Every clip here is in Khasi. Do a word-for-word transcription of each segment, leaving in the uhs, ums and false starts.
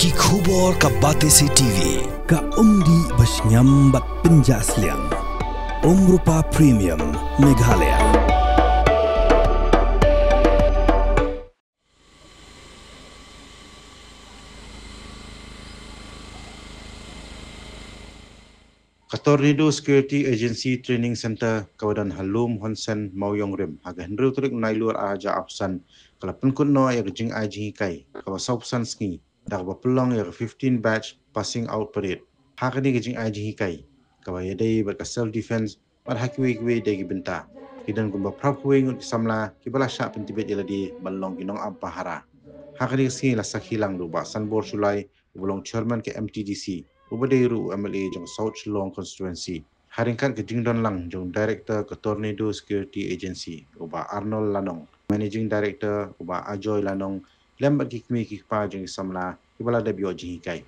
Ki khubor ka Batesi T V. Ka umdih ba shngiam bad pynjah sliang. Umrupa Premium Meghalaya. Ka Tornado Security Agency Training Center kaba don ha Lum Honsen, Mawïong Rim, ha ka hynriew tarik Nailur arhajar arphew san, ka la pynkut noh ïa ka jingai jinghikai kaba sawphew san sngi, da kaba pynlong ïa ka fifteen batch passing out parade. Ha kane ka jingai jinghikai, kaba ïadei bad ka self defense, bad ha kiwei kiwei de ki bynta, ki don kumba phra phew wei ngut ki samla kiba la shah pyntbit ïa lade ban long ki nongap pahara. Ha kane ka sngi la sakhi lang da u Bah Sanbor Shullai, uba long chairman ka M T D C, uba dei ruh u M L A jong South Shillong Constituency. Ha ryngkat ka jingdon lang jong Director ka Tornado Security Agency, u Bah Arnold Lanong, Managing Director, u Bah Ajoy Lanong, lem bad ki kmie ki kpa jong ki samla kiba la dep ïoh jinghikai.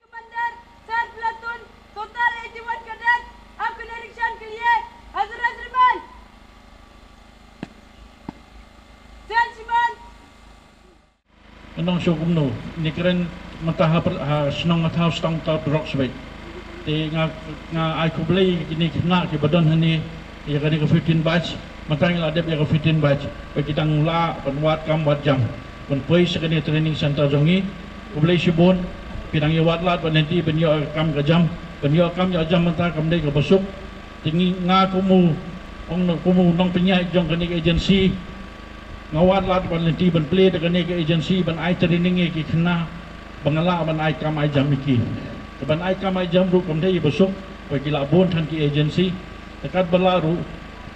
Commander, Third Platoon, total eighty-one cadets, ha ka direction ka lieh, Hazrat Riman. Attention. Ngan ong shuh kumno, ne kren mynta ha per-, ha shnong nga thaw stang ta drok shbek. Te nga, nga ai khublei kine ki khynnah kiba don hangne, ïa kane ka fifteen batch, mynta ngi la dep ïa ka fifteen batch. Ba ki dang lah ban wad kam wad jam, ban poi sha kane training center jong ngi. Khublei shibun, phi dang ïa wad lad ban lynti ban ïoh kam ka jam, ban ïoh kam ïoh jam mynta kam dei kaba suk. Te ngi, nga kum u, ong, kum u nongpynïaid jong kane ka agency, nga wad lad ban lynti ban plie da kane ka agency ban ai training ïa ki khynnah ba nga lah ban ai kam ai jam ïa ki. Te ban ai kam ai jam ruh kam dei ba suk, ba ki lah bun than ki agency. Te katba lah ruh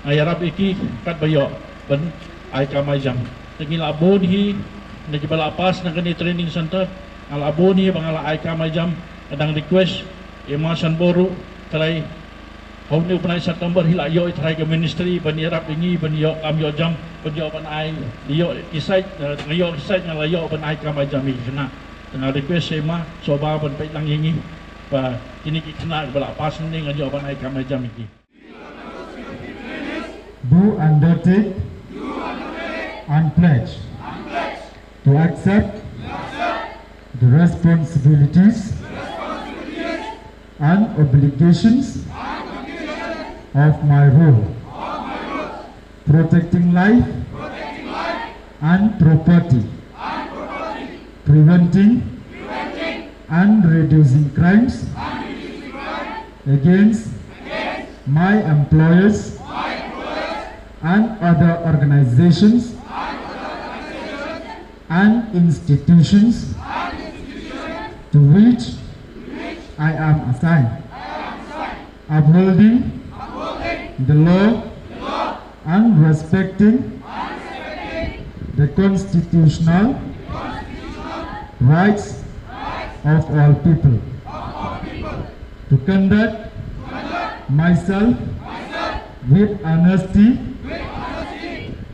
nga ïarap ïa ki katba ïoh ban ai kam ai jam. Te ngi la bun hi na kiba la pass na kane training center, nga la bun hi ba nga la ai kam ai jam. Nga dang request ïa i Ma Sanbor ruh, trai ha une u bnai September hi la ïoh i trai ka ministry ban ïarap ïa ngi ban ïoh kam ïoh jam, ban ïoh ban ai, ïoh ki site, eh, nga ïoh ki site nga la ïoh ban ai kam ai jam ïa ki khynnah. Te nga request ïa i Ma Soba ban peit lang ïa ngi ba kine ki khynnah ba la pass ne ngan ïoh ban ai kam ai jam ïa ki. Do undertake and pledge to accept the responsibilities and obligations of my role, protecting life and property, preventing and reducing crimes against my employers and other organizations and institutions to which I am assigned, upholding the law and respecting the constitutional rights of all people, to conduct myself with honesty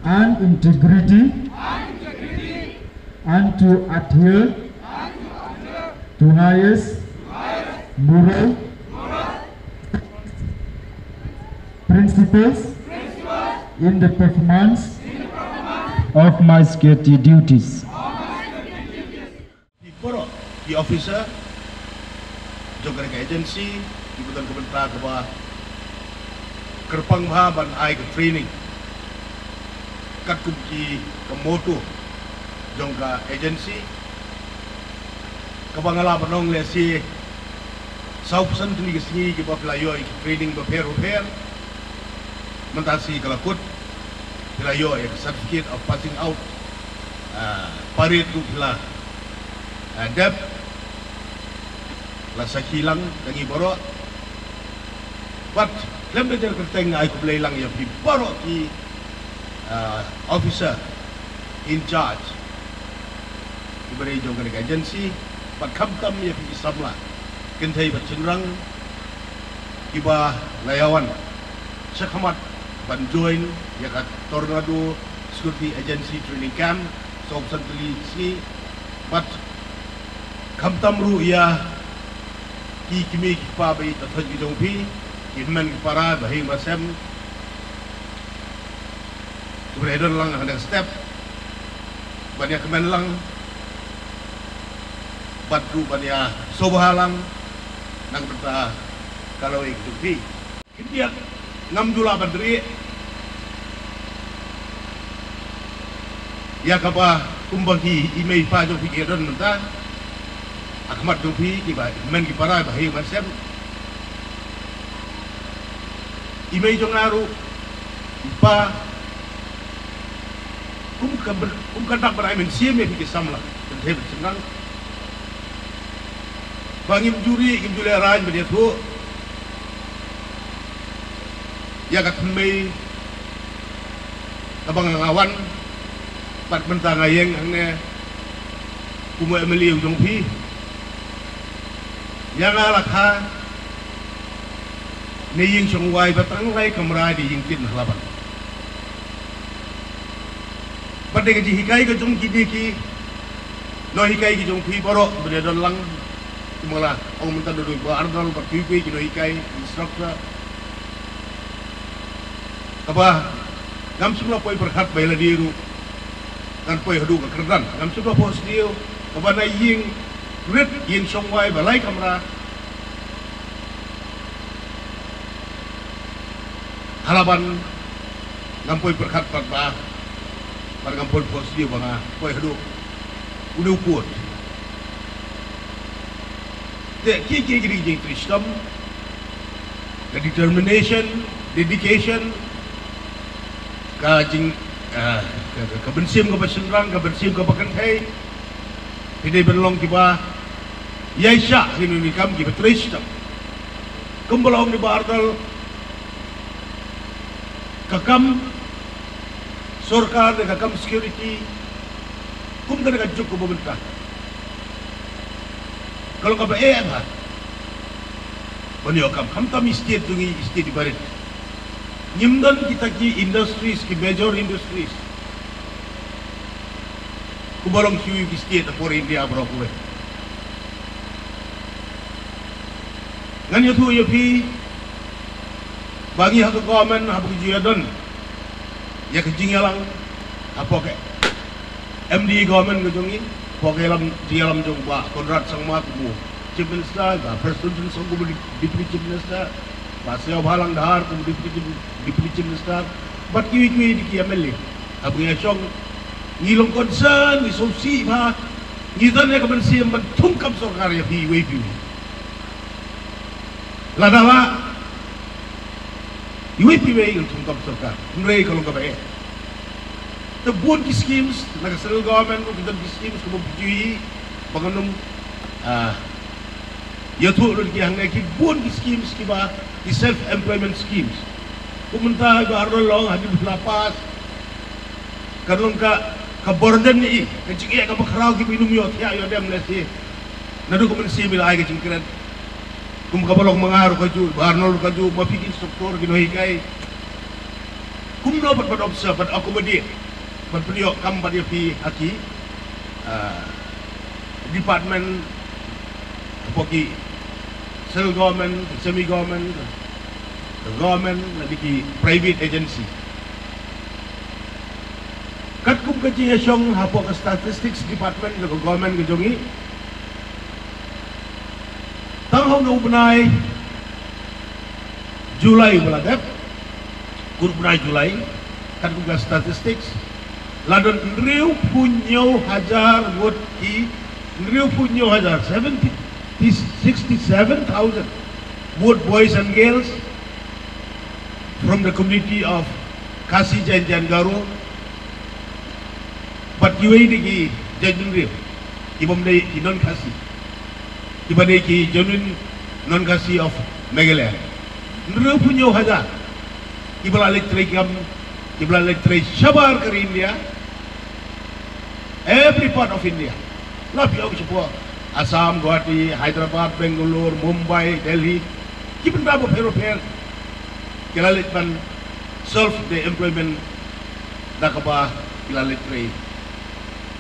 and integrity, and to adhere to highest moral principles in the performance of my security duties. Ki baroh ki officer jong kane ka agency kiba don ka bynta kaba kyrpang bha ban ai ka training katkum ki ka motto jong ka agency, kaba nga lah ban ong lehse saw percent tylli ki sngi kiba phi la ïoh ïa ki training bapher bapher. Mynta shi ka la kut phi la ïoh ïa ka certificate of passing out. Ah, parade ruh phi la, ah, dep, la sakhi lang da ngi baroh. Bad khlem da jer kyrteng ai khublei lang ïa phi baroh ki, ah, officer in charge kiba dei jong kane ka agency, bad khamtam ïa phi ki samla kynthei bad shynrang kiba la ïawan shakhmat ban join ïa ka Tornado Security Agency Training Camp, saw percent tylli ki sngi, bad khamtam ruh ïa ki kmie ki kpa ba ïeit ba thoh ki jong phi, ki hynmen ki para ba haïing ba sem, kiba la don lang ha ka step ban ïa kmen lang bad ruh ban ïa sngewbha lang na ka bynta ka lawei ka jong phi. Khyndiat ngam ju lah ban rieh ïa kaba kumba ki i mei i pa jong phi ki don mynta ha khmat jong phi, kiba hynmen ki para ba haïing ba sem. I mei jong nga ruh, i pa, kum ka ber-, kum ka dak ban ai mynsiem ïa phi ki samla kynthei bad shynrang. Ba ngim ju rieh, ngim ju lehraiñ ban ïathuh ïa ka thymmei kaba nga wan bad mynta nga ïeng hangne kum u MLA u jong phi. Ïa nga la kha ne ïing shongwai ba tang lai kamra de ïing kin ha Laban. Bad de ka jinghikai ka jong kine ki nonghikai ki jong phi baroh ba dei don lang, kumba la ong mynta, don ba ar dal ba three ki nonghikai, instructor. Kaba ngam shym la poi pyrkhat ba ïa lade ruh ngan poi haduh ka kyrdan, ngam shym la poi sdiew, kaba na ïing rit, ïing shongwai ba lai kamra ha Laban, ngam poi pyrkhat pat ba, bad ngam poi pyrkhat sdiew ba nga poi haduh une u kut. Te kiei kiei ki dei ki jingtrei shitom, ka determination, dedication, ka jing, ah, ka, ka, ka mynsiem kaba shynrang, ka mynsiem kaba kynthei. Phi dei ban long kiba ïaishah ha kine ki kam kiba trei shitom. Kumba la ong da i Bah Ardal, Ka kam sorkar ne ka kam security kum kane ka juk kaba mynta ka long kaba eh bha ban ïoh kam. Khamtam i state jong ngi, i state i barit, ngim don kita ki industries, ki major industries kumba long kiwei ki state ha por India baroh kawei. Ngan ïathuh ïa phi ba ngi ha ka government haba ka ju ïadon ïa ka jingïalang hapoh ka M D A government ka jong ngi, hapoh ka ïalam, jingïalam jong Bah Conrad Sangma kum u Chief Minister, Bah Prestone Tynsong kum u Deputy Chief Minister, Bah Sniawbhalang Dhar kum u Deputy Chief, Deputy Chief Minister, bad kiwei kiwei de ki M L A. Haba ngi ïashong ngi long concern, ngi sngewsih bha, ngi don ïa ka mynsiem ban thung kam sorkar ïa phi iwei pa iwei. Lada lah iwei pa iwei ngan thung kam sorkar, hynrei ka long kaba eh. Te bun ki schemes na ka central government ruh ki don ki schemes kaba phi ju ïohi ba ngan ym, ah, ïathuh ruh ki hangne, ki bun ki schemes kiba ki self employment schemes. Kum mynta i Bah Arnold long hadien ba la pass, kan long ka, ka burden ïa i, ka jingeh kaba khraw kiba i nym ïoh thiah ïoh dem lehse. Naduh ka mynsiem i la ai ka jingkren. Kum kaba long ma nga ruh kajuh, Bah Arnold ruh kajuh, ma phi ki instructor, ki nonghikai. Kumno ban, ban observe, ban accommodate, ban pynïoh kam bad ïa phi ha ki, ah, department, hapoh ki central government, semi government, government, lane ki private agency. Katkum ka jingïashong hapoh ka statistics department jong ka government ka jong ngi, tang ha une u bnai July uba la dep, kut u bnai July, katkum ka statistics, la don hynriewphew hynñiew hajar ngut ki, hynriewphew hynñiew hajar, seventy, sixty seven thousand, both boys and girls, from the community of Khasi, Jain, Jain Garo, bad kiwei de ki jaitbynriew, ki bym dei ki non Khasi, kiba dei ki genuine non Khasi of Meghalaya. Hynriewphew hynñiew hajar kiba la leit trei kam, kiba la leit trei shabar ka ri India, every part of India. La phi ong shapoh Assam, Guwahati, Hyderabad, Bangalore, Mumbai, Delhi, ki bynta bapher bapher, ki la leit ban solve the employment da kaba ki la leit trei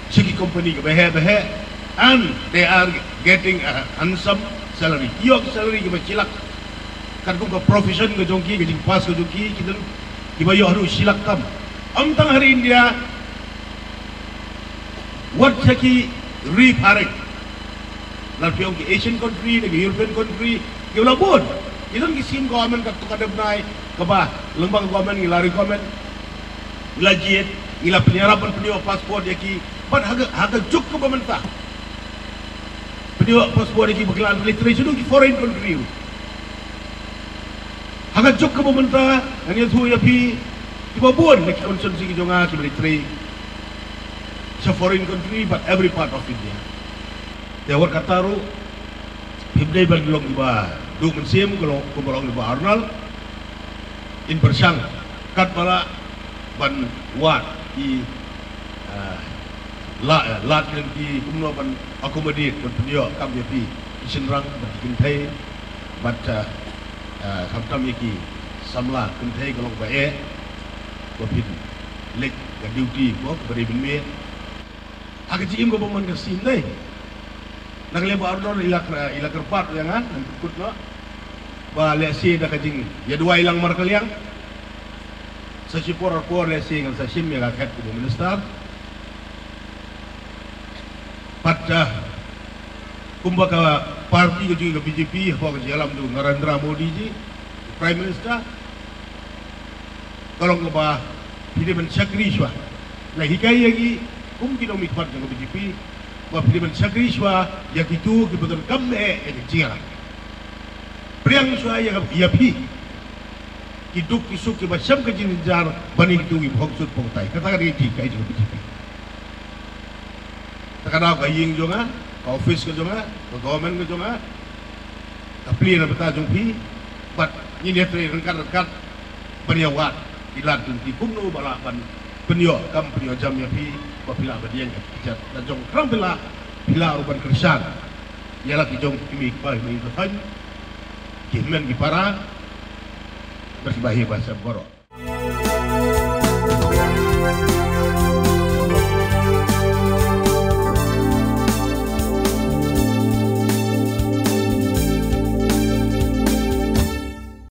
sha ki company kaba heh ba heh, and they are getting a handsome salary. Ïoh ki salary kiba shi lak. Katkum ka profession ka jong ki, ka jingpass ka jong ki, ki don kiba ïoh haduh shi lak tam. Ym tang ha ri India, wat sha ki ri phareng, lada phi ong ki Asian country ne ki European country, kiba la bun, ki don ki scheme government katto katne bnai kaba lyngba ka government ngi la recommend, ngi la jied, ngi la pynïarap ban pynïoh passport ïa ki. Bad ha ka, ha ka juk kaba mynta, pynïoh passport ïa ki ba ki la leit trei shaduh ki foreign country. Ha ka juk kaba mynta ngan ïathuh ïa phi, kiba bun na ki constituency ki jong nga kiba leit trei sha foreign country, but every part of India. Te wat kata ruh, phim dei ban long kiba duh mynsiem, ka long kumba long ïa Bah Arnold. Ngin pyrshang katba lah ban wad ki, ah, la-, lad lem ki kumno ban accommodate, ban pynïoh kam ïa phi ki shynrang bad ki kynthei, bad, ah, ah, khamtam ïa ki samla kynthei, ka long ba eh ba phin leit ka duty mo kaba dei mynmiet. Ha ka jingim kaba man ka sim dei. Na ka liang Bah Arnold i la, i la kyrpad ïa nga, ngan kut noh, ba lehse da ka jingïaduwai lang markylliang, sa shipor arpor lehse ngan sa shim ïa ka khet kum u minister. Bad, ah, kumba ka party ka jong ngi ka B J P, hapoh ka jingïalam jong u Narendra Modi ji, Prime Minister, ka long kaba phi dei ban shakri shuwa. La hikai ïa ngi kum ki nongmihkhmat jong ka B J P ba phi dei ban shakri shuwa ïa kito kiba donkam eh ïa ka jingïalang. Pdiang shuwa ïa, ïa phi ki duk ki suk kiba shem ka jingjynjar ban ïa kito kiba hok sut pongtai. Kata ka dei ka jinghikai jong ka B J P. Te ka daw ka ïing jong nga, ka office ka jong nga, ka government ka jong nga, ka plie na bynta jong phi, bad ngin ïatrei ryngkat ryngkat ban ïa wad. Ki lad lynti kumno ba lah ban pynïoh kam pynïoh jam ïa phi, ba phi lah ban ïeng ha ki kjat. La jong khlem phi lah, phi lah ruh ban kyrshan ïa la ki jong ki kmie ki kpa, ki mei ki khein, ki hynmen ki para, bad ki bahaïing bahasem baroh.